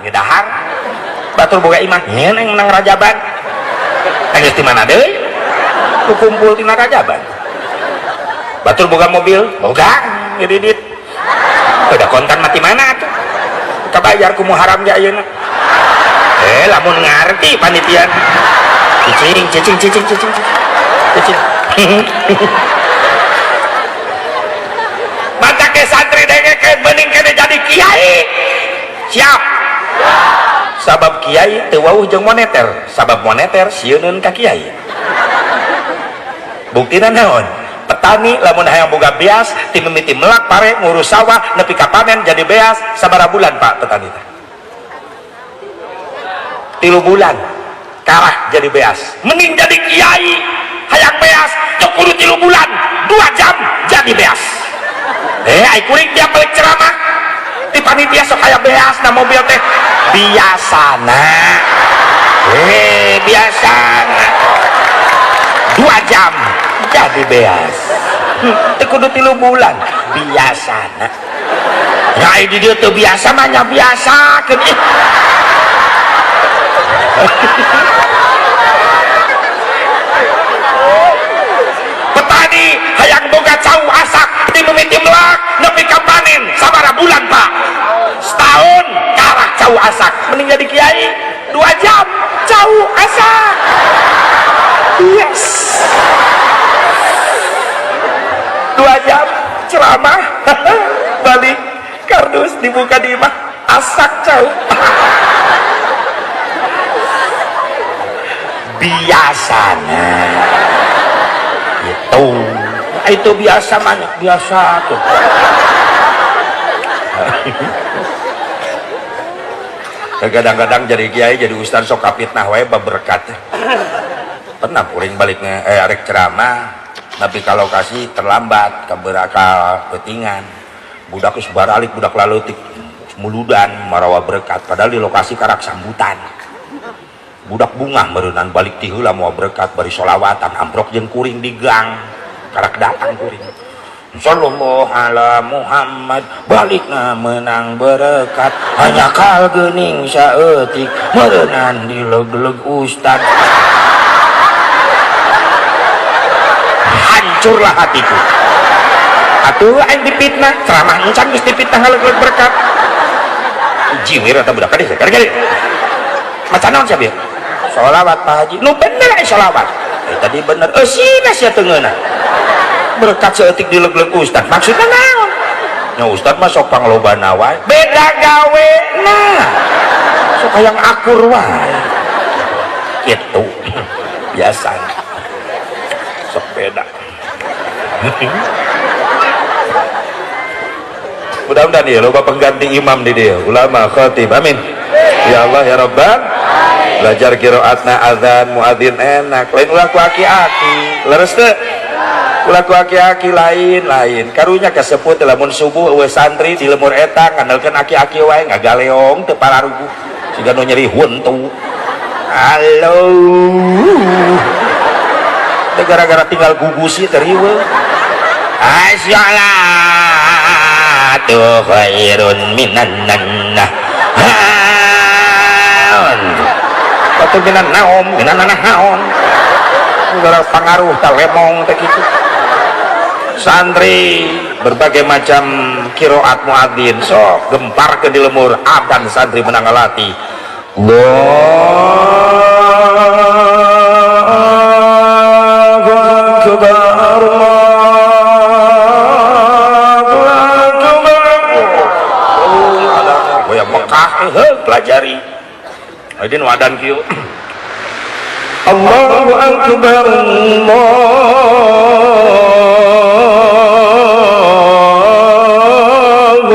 Ngedahar batur boga imah nyeun aing menang rajaban. Geus di mana deui? Ku kumpul tina rajaban. Batur boga mobil, boga ngedidit. Udah kontan mati mana atuh? Kabayar ku muharam ge ayeuna. Lamun ngarti panitia. Cicing cicing cicing cicing cicing. Mata ke santri dengekeun mending kene jadi kiai. Siap. Sabab kiai teu wauh jeung moneter, sabab moneter sieuneun ka kiai. Buktina naon? Petani lamun hayang boga beas, ti mimiti melak pare ngurus sawah nepi ka panen jadi beas sabaraha bulan Pak petani teh? 3 bulan karak jadi beas. Mending jadi kiai hayang beas teu kudu 3 bulan, 2 jam jadi beas. Ai kuring tiap balik ceramah di panitia sok aya beas na mobil teh biasana. Biasana 2 jam jadi beas. Teu kudu 3 bulan biasana. Ya ai di dieu teu biasa mah nya biasa keun ih. Petani hayang boga cau asak ti mimiti melak nepi ka panen sabaraha bulan Pak? Setahun karak cau asak. Mending jadi kiai 2 jam cau asak. Yes. 2 jam ceramah balik kardus dibuka di imah asak cau. Biasana itu biasa banyak biasa tuh. Kadang-kadang jadi kiai jadi ustaz sok kapitnah wae baberkat. Pernah kuring baliknya arek ceramah tapi kalau kasih terlambat keberakal petingan budak geus baralik budak laleutik muludan marawa berkat padahal di lokasi karak sambutan. Budak bungah meureunan balik ti heula moal berkat bari solawatan amprok jeung kuring di gang karak datang kuring sallallahu ala Muhammad balikna menang berkat hanya kal geuning saeutik meureunan dileg-leg ustad. Hancurlah hatiku atuh aing dipitnah ceramah encan geus dipitnah ngaleg-leg berkat jiwir eta budak kadieu kadieu maca naon sia bieu sholawat Pak Haji nu bener ai sholawat tadi bener eusina sia teu ngeunah berkat saeutik dileg-leg ustad maksudna naon nya ustad mah sok panglobana wae beda gawe nah sok hayang akur wae kitu biasa sok beda. Mudah-mudahan ya loba pengganti imam di dia ulama khatib amin ya Allah ya Rabbal. Belajar qiraatna azan muadzin enak lain ulah ku aki-aki leres teu ulah ku aki-aki lain-lain karunya kaseput lamun subuh eueuh santri di lemur eta ngandalkeun aki-aki wae ngagaleong teu pararuguh siga nu nyeri huntu halo teu gara-gara tinggal gugusi teh riweuh assalatu khairun minan nannah atau minan naom minan naon gara pangaruh ta lemong teh kitu. Santri berbagai macam qiraat muadzin sok gempar ke di lemur adan santri menang ngalati Allahu akbar Allahu akbar. Oh, goyang Mekah heuh pelajari. Ayeuna nu adan kieu. Allahu akbar Allahu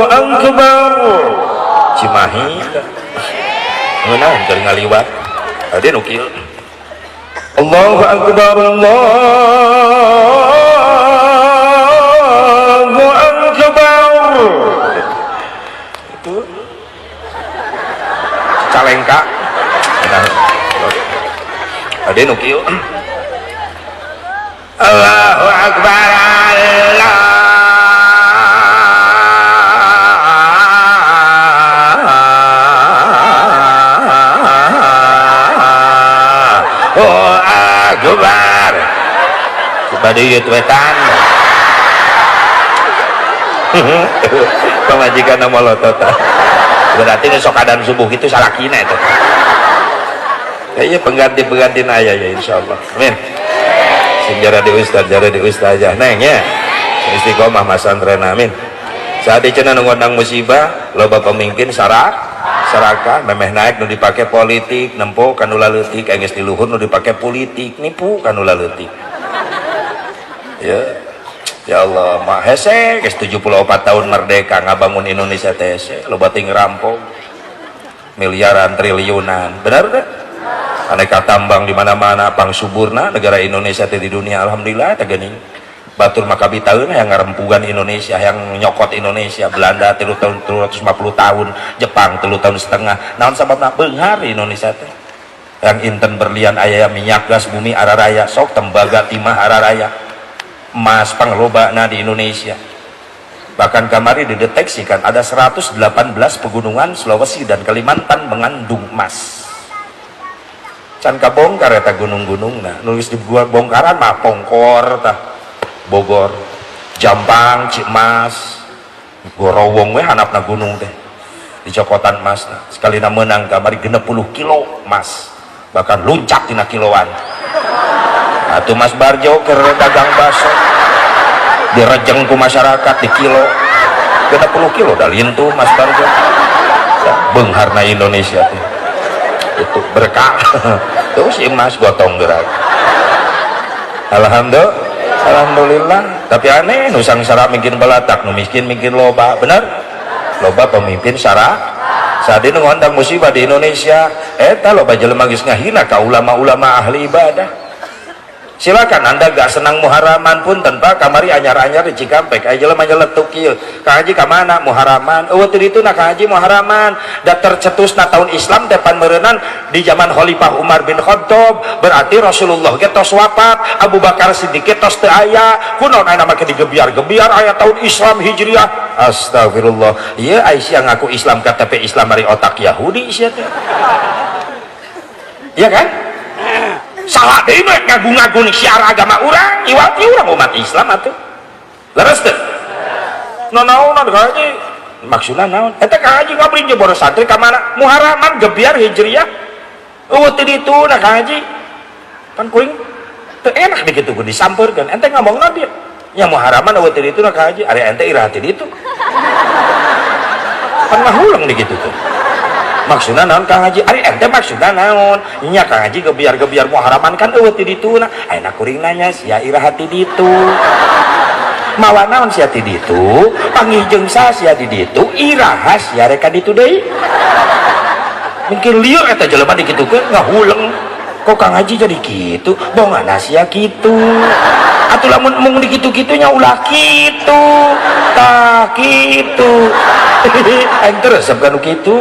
akbar. Cimahi ngeunah keur ngaliwat. Ade nu kieu. Allahu akbar Allahu akbar. Itu Cicalengka. Ade nu kieu. Allahu akbar Bubar. Cibaduyut wetan. Pamajikan molotot. Berarti nu sok adan subuh itu salakina itu. Kayaknya pengganti-pengganti aya ya insyaallah. Amin. Sing jara di ustaz, jara di ustazah neng ya. Istiqomah masantren, amin. Saat cenah nu ngondang musibah, loba pemimpin sarakah memeh naik nu dipake politik, nempo kanu laleutik, geus di luhur nu dipake politik, nipu kanu laleutik. Ya. Ya Allah, mah hese geus 74 tahun merdeka ngabangun Indonesia teh hese, loba ting rampok. Miliaran, triliunan. Benar teh? Aneka tambang di mana-mana, pang suburna negara Indonesia teh di dunia, alhamdulillah teh geuning. Batur mah kabitaeun yang ngarempugan Indonesia, yang nyokot Indonesia, Belanda 3 tahun 350 tahun, Jepang 3 tahun setengah. Naon sababna beunghar Indonesia teh? Yang inten berlian aya, minyak gas bumi araraya, sok tembaga timah araraya. Emas panglobana di Indonesia. Bahkan kamari dideteksikan ada 118 pegunungan Sulawesi dan Kalimantan mengandung emas. Can kabongkar eta gunung-gunungna, nulis di bongkaran mah Pongkor tah, Bogor, Jampang, Cimas, Gorowong we hanapna gunung teh. Dicokotan emasna. Sekalina menang kamari 60 kilo emas. Bahkan luncat tina kiloan. Atuh Mas Barjo keur dagang bakso direjeng ku masyarakat di kilo 60 kilo dah lintuh Mas Barjo. Beungharna Indonesia teh itu berkah. Terus emas gotong gerak, alhamdulillah, alhamdulillah. Tapi aneh, nu sangsara mungkin balatak, nu miskin mungkin loba. Benar, loba pemimpin sara. Saat ini ngondang musibah di Indonesia eta loba jelema geus ngahina ka ulama-ulama ahli ibadah. Silakan Anda gak senang muharaman pun tanpa kamari anyar-anyar di Cikampek aya jelema nyeletuk kieu, "Kang Haji ka mana?" "Muharaman." Eueuh teu ditu na Kang Haji muharaman da tercetusna tahun Islam teh pan meureunnan di zaman Khalifah Umar bin Khattab, berarti Rasulullah ge tos wafat, Abu Bakar Siddiq ge tos teu aya. Kunaon aya make digebiar-gebiar aya tahun Islam Hijriah? Astagfirullah. Ieu Aisyah ngaku Islam, KTP Islam dari otak Yahudi sia teh, iya kan? Salah deui mah ngagu-ngagu syiar agama urang, iwati urang umat Islam atuh. Leres teu? No naon Kang Haji? Maksudna naon? Eta Kang Haji ngabring jeung boros santri ka mana? Muharaman gebiar Hijriah. Eueuh teu ditu na Kang Haji. Pan kuring teu enak dikitu ku disampeurkeun. Ente ngomongna dia. Nya muharaman eueuh teu ditu na Kang Haji. Ari ente iraha teu ditu. Pan ngahuleng dikitu tuh. Maksudna naon Kang Haji? Ari ente maksudna naon? Nya Kang Haji gebiar-gebiar muharaman kan eueuh ti ditu na. Ayeuna kuring nanya sia iraha ti ditu? Mawa naon sia ti ditu? Panggih jeung saha sia di ditu? Iraha sia rek ka ditu deui? Mungkin lieur eta jelema dikitukeun ngahuleng. Kok Kang Haji jadi kitu? Bongana sia kitu. Atuh lamun mung dikitu-kitunya ulah kitu. Tah kitu. Aing teu resep kanu kitu.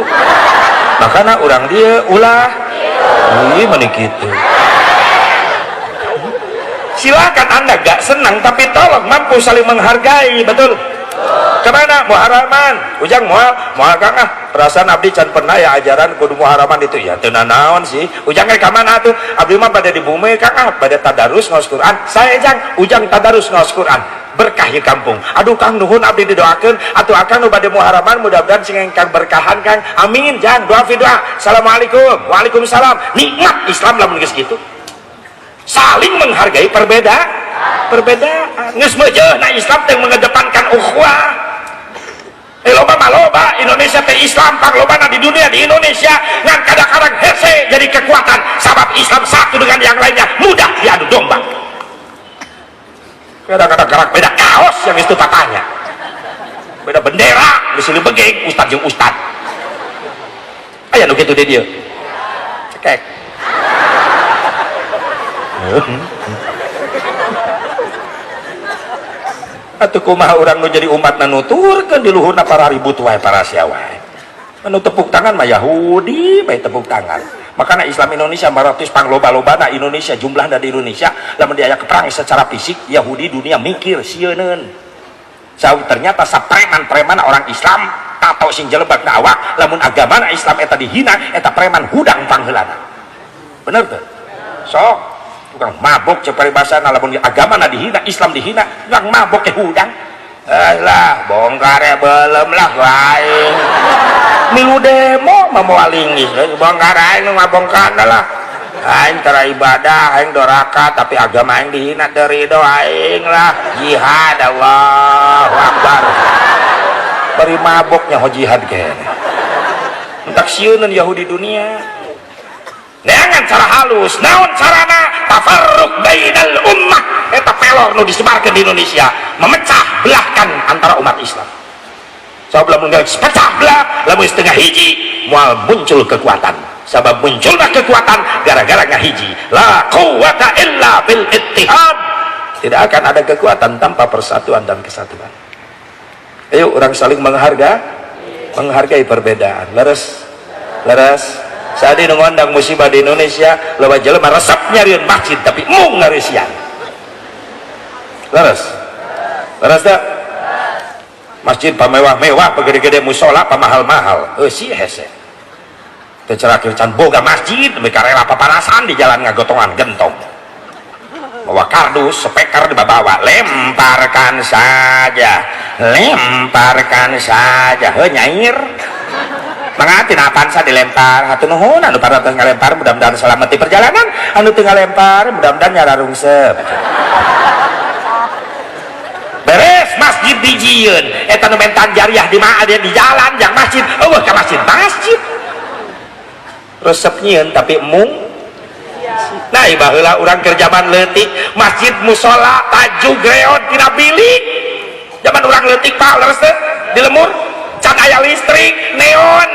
Makana urang dia ulah ih meni kitu. Silakan Anda gak senang, tapi tolong mampu saling menghargai, betul? Kemana? Muharaman. Ujang moal, moal Kang ah. Perasaan abdi can pernah ya ajaran kudu muharaman itu ya. Teu naon sih. Ujang ka mana tuh? Abdi mah pada di bumi Kang ah, pada tadarus ngaos Quran. Saya jang, Ujang tadarus ngaos Quran. Berkah di kampung. Aduh Kang nuhun, abdi didoakeun atuh akang nu bade muharaman mudah-mudahan sing kang berkahan Kang. Amin jang, doa fi doa. Assalamualaikum. Waalaikumsalam. Nikmat Islam lamun geus kitu. Saling menghargai perbedaan. Geus meujeuna Islam teh mengedepankan ukhuwah. Loba mah loba Indonesia teh Islam panglobana di dunia di Indonesia, ngan kadang-kadang hese jadi kekuatan sabab Islam satu dengan yang lainnya mudah diadu domba. Kadang-kadang gerak beda kaos yang itu tatanya beda bendera di sini begeng ustad jeung ustad aya nu kitu deh dia cekek. Atuh kumaha urang nu jadi umat nuturkeun di luhurna para ribut wae, para sia wae. Anu tepuk tangan mah Yahudi bae tepuk tangan. Makanya Islam Indonesia maratus pangloba-lobana Indonesia jumlahna di Indonesia, lamun diaya perang secara fisik Yahudi dunia mikir sieuneun. Jauh ternyata sapreman-preman orang Islam tato sing jelebak na awak, lamun agama Islam eta dihina eta preman hudang pangheulana. Bener teu? Sok Tukang mabok cek paribasana, lamun agama na dihina, Islam dihina, tukang mabok ke hudang. Lah bongkar ya belum lah aing. Milu demo mah moal linggis, bongkar aing nu ngabongkarna lah. Aing tara ibadah, aing doraka tapi agama aing dihina dari do aing lah. Jihad, Allahu Akbar. Bari maboknya ho jihad kene. Entak sieuneun Yahudi dunia. Neangan cara halus, naon carana? Tafarruq bainal ummah. Eta pelor nu disebarkeun di Indonesia, memecah belahkan antara umat Islam. Sabab lamun geus pecah belah, lamun setengah hiji moal muncul kekuatan. Sabab munculna kekuatan gara-gara ngahiji. La quwata illa bil ittihad. Tidak akan ada kekuatan tanpa persatuan dan kesatuan. Ayo orang saling menghargai perbedaan. Leres, leres. Saat ini ngondang musibah di Indonesia, loba jelema resep nyarian masjid tapi mung ngareusian. Leres, leres tak? Masjid pamewah-mewah, pagede-gede, musola pamahal-mahal. Eusi hese. Teu cerakir can boga masjid, mereka rela papanasan di jalan ngagotongan gentong. Bawa kardus, speaker dibawa, lemparkan saja, lemparkan saja. Heuh nyair. Mangga tina Avanza dilempar, hatur nuhun anu parantos ngalempar, mudah-mudahan selamat di perjalanan, anu teu ngalempar mudah-mudahan nyararungsep. Beres masjid dijieun, eta nu mentan jariah di mana di jalan yang masjid, eueuh ka masjid, masjid. Resep nyieun tapi mung. Nah, baheula urang keur zaman leutik, masjid musola tajuk reot tina bilik. Zaman urang leutik Pak, leres teh di lemur can aya listrik neon,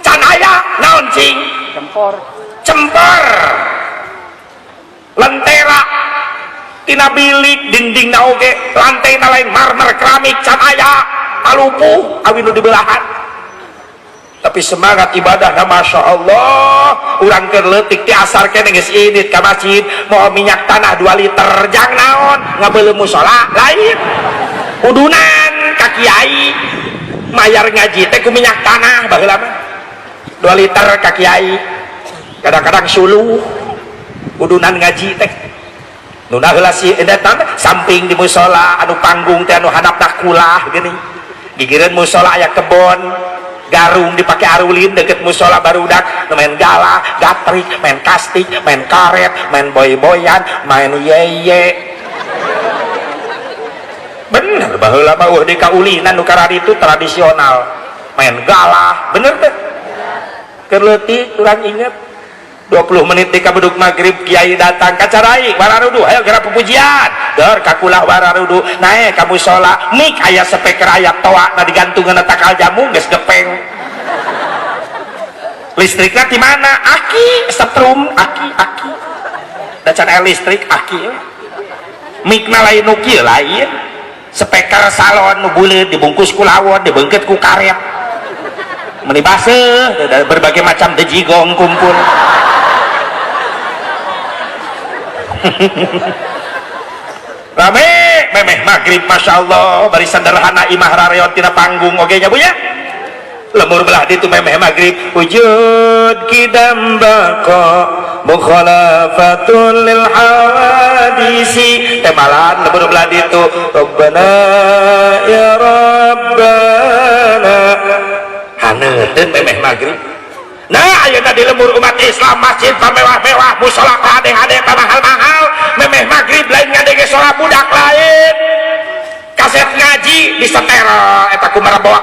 can aya naon cing? Cempor. Cempor, lentera tina bilik, dinding oge lantai lain marmer keramik can aya, palupuh awi nu dibelahan. Tapi semangat ibadah na Masya Allah. Urang keur leutik ti asar kene geus indit ka masjid mau minyak tanah 2 liter jang naon, ngabeuleuh musola lain, udunan ka kiai, mayar ngaji teh ku minyak tanah baheula mah 2 liter ka kiai, kadang-kadang suluh udunan ngaji teh. Nu heula si eta samping di musola anu panggung teh anu handapna kulah geuning, gigireun musola aya kebon garung dipakai arulin deket musola, barudak main galah gatrik, main kastik, main karet, main boy-boyan, main yeye. Bener baheula mah eueuh di kaulinan nu itu tradisional main galah, bener teh? Keur leutik urang inget 20 menit di kabeduk maghrib kiai datang kacarai wararudu, ayo gerak pupujian dor kakulah wararudu naik ka musola, mik aya speaker aya toa na digantungan takal jamu geus gepeng. Listriknya di mana? Aki setrum, aki aki da can aya listrik, aki mikna lain nu kieu, lain speaker salon nu buleut dibungkus ku lawon, dibeungkeut ku karet, meni baseuh berbagai macam dejigong kumpul. Rame memeh maghrib Masya Allah, bari sederhana imah rareot tina panggung oge nya bu nya. Lemur belah ditu memeh maghrib wujud kidam baqa mukhalafatul lil hawadisi temalan lemur belah ditu Rabbana ya Rabbana haneuteun memeh maghrib. Nah ayeuna di lemur umat Islam masjid pamewah-mewah, musola hade-hade pamahal-mahal, memeh maghrib lain ngadenge sholat budak, lain kaset ngaji disetel eta kumaha bawa.